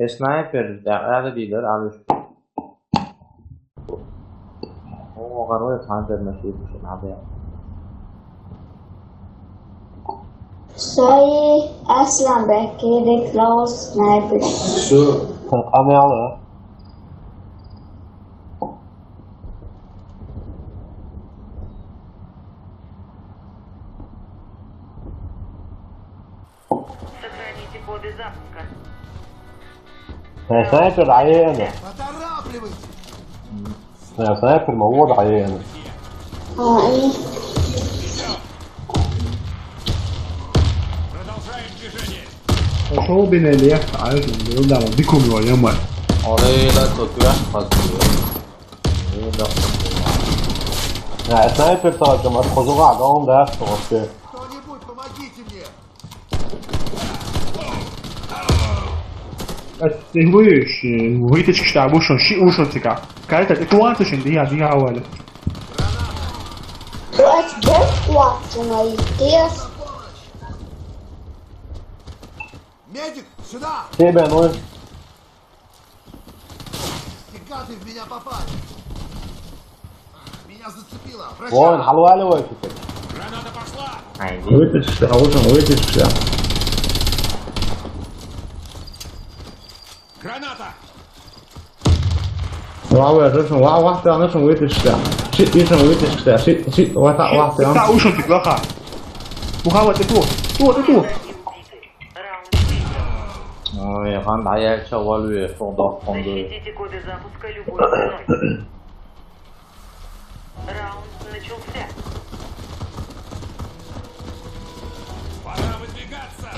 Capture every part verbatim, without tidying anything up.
Э, снайпер, да, надо лидер, а лучше. О, короче, снайпер на шире, что надо. Sorry, Aslan, back here, they close sniper. Все. Камера. Сохраните коды запуска. Э, снайпер, а я это. Поторапливайте! Э, снайпер, ма вот, а я это. А, и Продолжаем движение. Ошо бинелия, ай, да, дикум ва, ямай. Ore la to tu ya pas. Э, снайпер то, там, от хозуга, да, он, да, что вообще. Кто-нибудь, помогите мне! Э, ты будешь, э, вытащишь, да, будешь, он щи-, уж он цика. Кайта, ты куанцы, шин, дия, дия, вали. Let's go, куанцы, мои, тес. Медик, сюда! Тебе, ну. Фига ты в меня попали! Меня зацепило! Вон, вращай! Халвали вой, теперь. Граната пошла! Айди. Вытащишь, а вот он, вытащишь, а. Граната! Ва, ва, зашын, ва, ва, ты, а, нашын вытащишь, а. Шит, ишын вытащишь, а. Шит, шит, ва, та, ва, ты, а. Та, ушын ты, плохо. Мухаммад, ты ту, ту, ты ту. Ой, хан даяр чавал ве, сонда, сонда. Защитите коды запуска любой ценой. Раунд начался. Пора выдвигаться!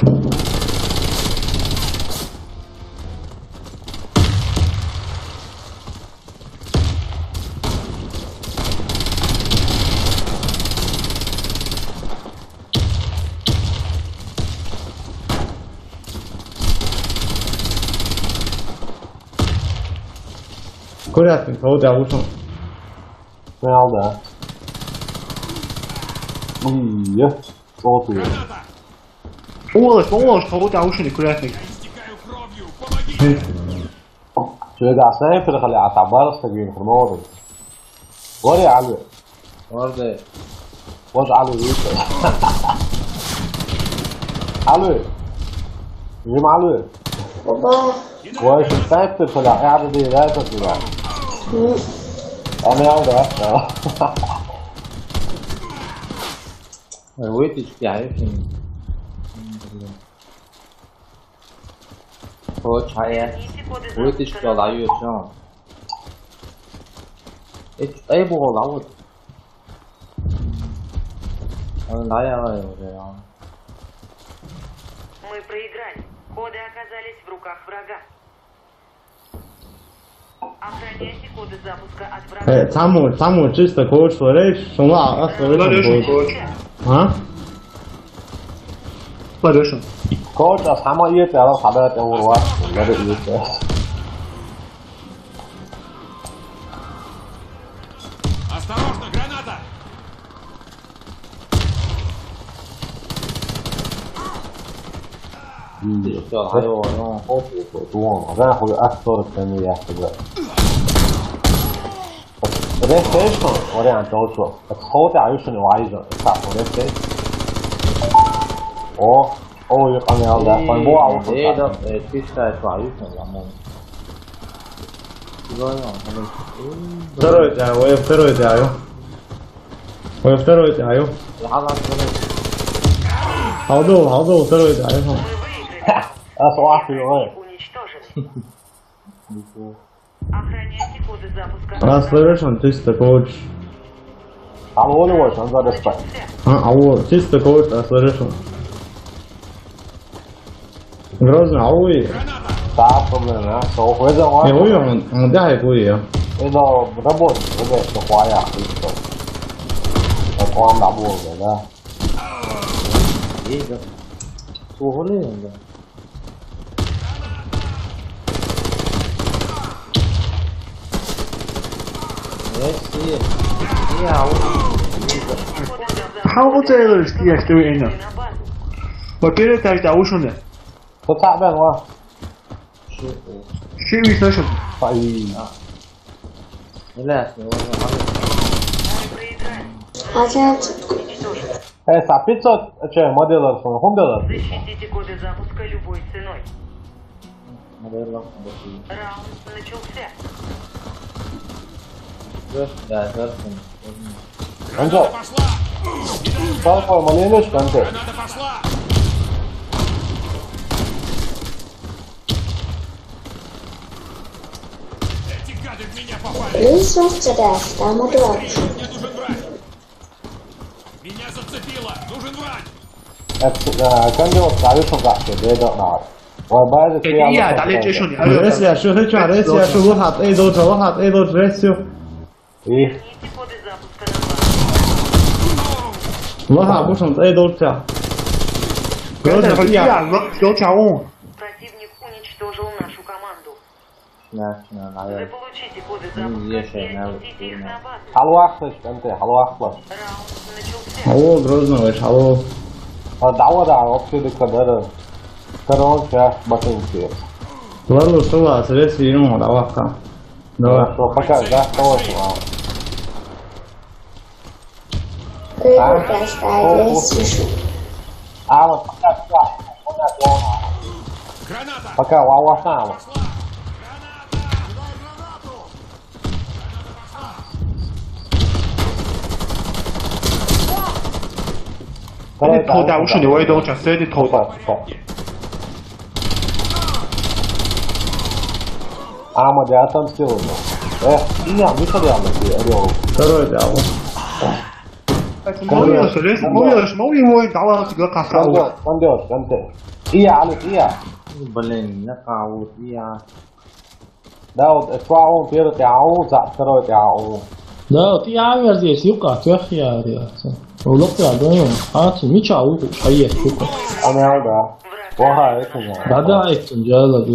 Курятник, вот я вышел. Снял, да. М, я. Вот я. Олош, олош, вот я вышел, курятник. Чё, да, снайпер, хали, а табар, с таким хреновым. Вари, Али. Вари. Вот Али, видите. Али. Жим Али. Баба. Вари, снайпер, хали, а я, да, да, да, да. М. А не, да, да. Ой, выйти, я, я, я. Блин. О, чая. Вытащил, даю, всё. Эй, эй, бо, да, вот. Он, да, я говорю, да. Мы проиграли. Коды оказались в руках врага. Охраняйте коды запуска от врага. Э, цаму, цаму чисто коуч лареш, шума, а, лареш, коуч. А? Лареш. Коуч, а сама иет, а сама это урва. Надо иет. Осторожно, граната! Всё, алло, алло. Оп, оп, оп, оп, оп, оп, оп, оп, оп, оп. Рефреш, вариант, оп, оп. Отходы, а ещё не вайза. Так, рефреш. О, о, я понял, да. Фанбо, а вот. Э, да, э, ты считаешь, а ещё, я могу. Второй, да, ой, второй, да, ой. Ой, второй, да, ой. Алдо, алдо, второй, да, ой. А, слабый, ой. Уничтожен. Охраняйте коды запуска. Раз слышишь, он чисто коуч. Алло, алло, он за спать. А, алло, чисто коуч, раз слышишь, он. Грозный, ауи. Так, проблема, а? Что, уходит за вами? Не, уи, он, он да, и уи, а. Это работает, это что, хуя, и что? Так вам на бой, да? Есть, да? Слухали, да? Merci. Я, вот. How old are you, yes, do it in there? Во-первых, так, да, уж он. Кто так, да, ва? Ши виснашам. Ай. Э, са пятьсот, э, че, моделар сон, хунделар. Защитите коды запуска любой ценой. Раунд начался. Анжел. Пошла! Пошла, маленечко, Анжел. Граната пошла! Эти гады в меня попали! Плюс он тебя, там удобно. Мне нужен врач! Меня зацепило! Нужен врач! Э, э, Анжел, ставишь он так, да, да, да. Ой, база, я, да, лечишь он. Ресия, что хочу, ресия, что лохат, эй, долго, лохат, эй, долго, ресию. И? Лоха, бушан, эй, долча. Грозный, я, я, долча, он. Противник уничтожил нашу команду. На, на, на, я. Заполучите коды запуска и отнесите их на базу. Халвахлыш, Анте, халвахлыш. Раунд начался. Алло, Грозный, алло. А, давай, да, вообще, да, когда, да. Короче, ботинки. Ларлу, что у вас, ресию, давай. Давай. Что, пока, да, оставайся, а. Ты А? Пока, да, О, я о. Слышу. А, вот пока, да, пока, да. Граната! Пока, ва, ва, ва. Пошла! Граната! Давай гранату! Давай, давай, давай. Стой, стой. А, мы, да, там силы. Э, меня, мы сорвали, орёл. Второй, да, вот. Так, ну, Второй. Мовилаш, лес, Второй. Мовилаш, Мовилаш, давай, тебе касал. Второй, второй, второй. И я, Алик, и я. Блин, я кого-то, я. Да, вот, э, слава, первый, ты, а он, за, второй, ты, а он. Да, вот я верзись, юка, тёх я, я. Улук я, да, а, ты, мича, улук, а есть, юка. А, не, да. Ага, это не. Да, да, это, я, да, да.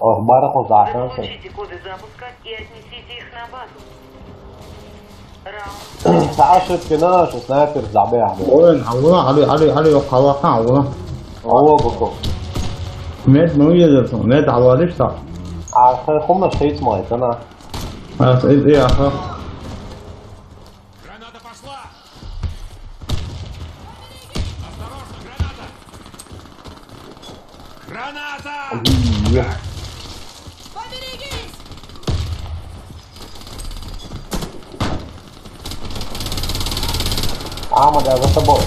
Ох, барахо, да, хорошо. Получите коды запуска и отнесите их на базу. Саша, ты на наш снайпер забей, а. Ой, а вона, али, али, али, ох, халахан, а вона. Алло, буху. Нет, ну, едет, нет, а вона, что? А, хомна шесть мой, это на. А, это, это, ага. Граната пошла! Осторожно, граната! Граната! Ой, е. Поберегись! А, мы, да, за тобой.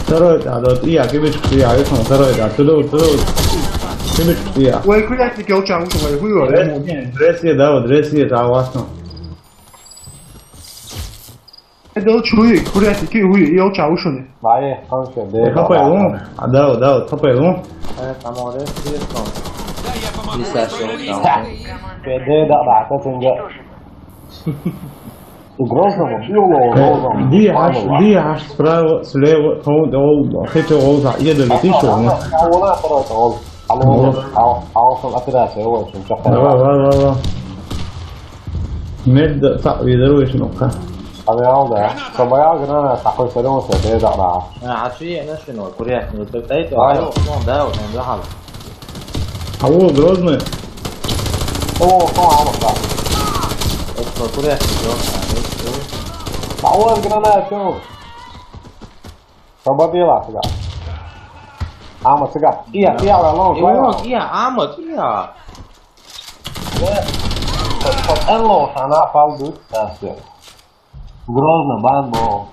Второй, да, да, я, кибичку, я, я, второй, да, туда, туда. Кибичку, я. Ой, куда ты, Келча, ушел, ой, хуй, ой. Дресс, не, дресс, я, да, вот, дресс, я, да, классно. Эдел чуи, курятики, уи, ел чаушуни. Вай, конче, бе. Хапай лун. А, да, да, хапай лун. Э, там вот, э, слишком. Пятьдесят шесть там. Бе, да, да, да, это тенге. Грозного, Белого, Грозного. Ди аш, ди аш справа, слева, то, да, ол, хите, ол, да, еду, летишь, ол. А, вон, а, второй, ол. Алло, алло, алло, алло, операция, ой, что, давай, давай, давай, давай. Мед, так, лидируешь, ну-ка. А, да, да. Собоя, грана, такой серьёзный, да, да, да. А, а что я начну? Курят, не так, дай, давай. Алло, ну, да, вот, ну, да, алло. Алло, Грозный. О, о, алло, да. Это курят, да, да, да. Алло, грана, всё. Победила, сюда. Ама, сюда. Ия, ия, ла, лоу, лоу. Ия, ама, ия. Э, под, под эн лоу, она пал дут, да, всё. Грозно, бан, бо.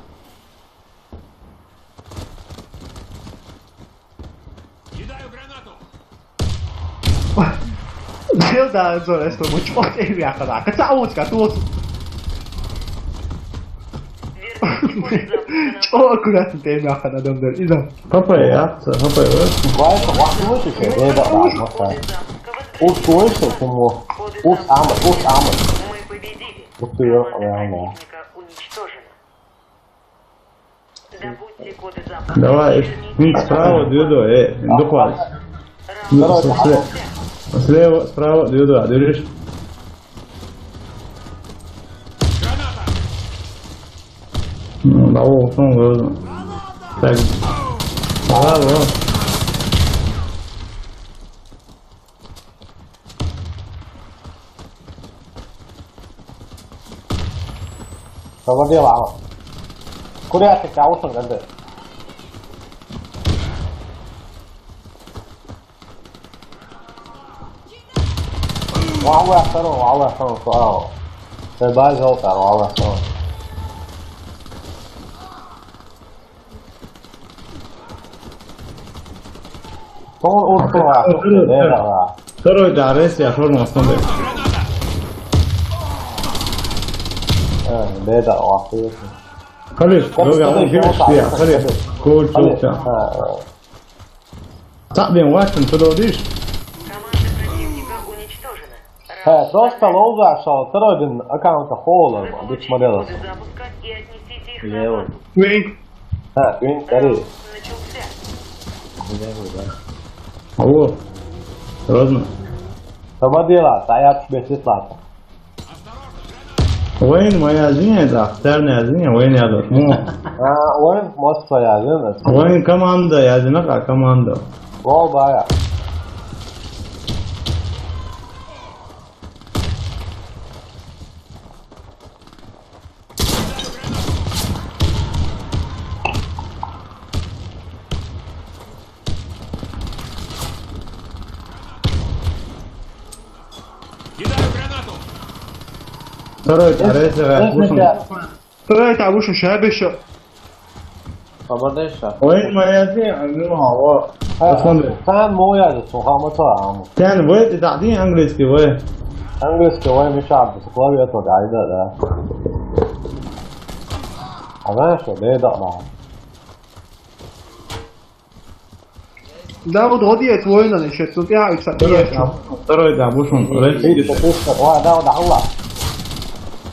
Кидаю гранату. Дел да, зор, эсто, мо, чё, э, я, когда, каца, вот, как, вот. Чё, аккуратно, ты, я, когда, дом, дом, и дом. П П, я, П П, да? Вай, это, вот, слышишь, э, да, да, вот так. Уж слышишь, ты, мо. Уж, ама, уж, ама. Ух ты, ё, реально. Давай, э, справа, две, две, э, духват. Давай, сле-, слева, справа, две, две, две. Ну, да, вот, он, э, так. Bravo. Sama dia, Bang. Kuliah ke jauh sangat deh. Wawa, sano, wawa, sano, sano. Te bai zo, sano, wawa, sano. Son ulti var. Vero, vero. Vero, vero. Vero, vero, vero. Eh, vero, vero. Khalid, Khalid, Khalid, Khalid, Khalid. Khalid. Khalid. Ha. Tabii, watching, to do this. Команда противника уничтожена. He, просто loza šal, tero din akkaunta holar, ma, bit modela. Запуска и отнесите их назад. Wink. Ha, wink, dari. Алло. Грозный. Sama dela, sa ja ću biti slata. Войн, моя зиня, да, вторая зиня, войн я тут. Ну. А, войн, Москва я, да. Войн команда, я знаю, как команда. Лол, бая. Кидаю гранату. Второй, второй, второй, слушай. Второй, там вышел, ща обещал. Папа, дай ща. Войн, моя зиня, ну, алло. Sen moja da su hama ta amu. Sen vojte da din angliski voj. Angliski voj mi čar da se klavi eto gajda da. A znaš što, ne da ma. Davud, hodi je tvoj na nešto, ja i sad. Tero da, tero da, bušun, reći. Ova, Davud, Allah.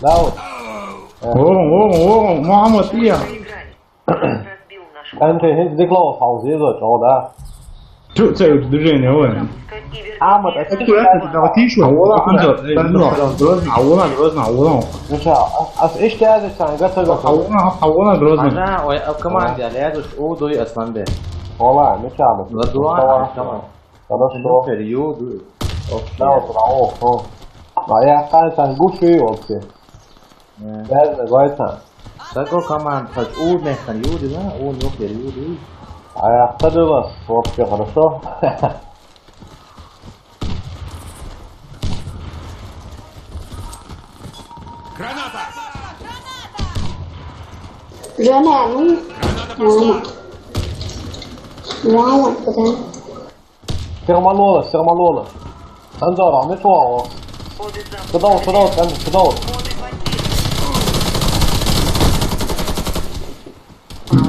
Davud. Ovom, ovom, ovom, Muhammed, ija. Ante, hiç diklo, hauzi do, čoda. Ču, ču, druženje, ovo je. Ama da, tu da, da, ti što. Aula, grozna, aula, grozna, aula. Znači, a, a, işte, ja da sam, gata, gata. Aula, aula, grozna. Ana, o, o, komanda, ja, ja, u, do, Aslan be. Ola, ne čamo. La dua, tamam. Хорошо. Период. Okej. Bravo, bravo. Ma ja, kaj sam guši uopće. Ne. Ne znam, gledaj sam. Tako kaman, sad u, ne, sam ljudi, da? U, ne, okej, ljudi. A ja, sad je vas, uopće, хорошо. Granata! Žena, nu? Granata pošla! Mama. Mama, pa da. Sermanola, sermanola. Andora, ne to ovo. Kdo, kdo, kdo, kdo?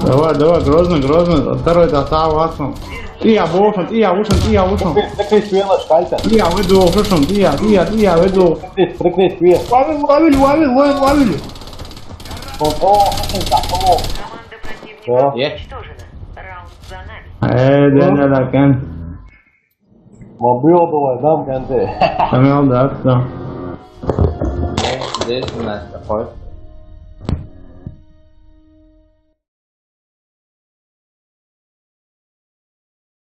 Давай, давай, грозно, грозно. Второй, да, та, ватно. Ия, вошам, ия, вошам, ия, вошам. Такой свела, шкайта. Ия, вы двух, вошам, ия, ия, ия, вы двух. Прикрыть, прикрыть, свет. Ловил, ловил, ловил, ловил, ловил. О, о, о, о, о. Команда противника уничтожена. Раунд за нами. Э, да, да, да, кан. Ма био да, да, кан те. Там да, да. Здесь у нас такой.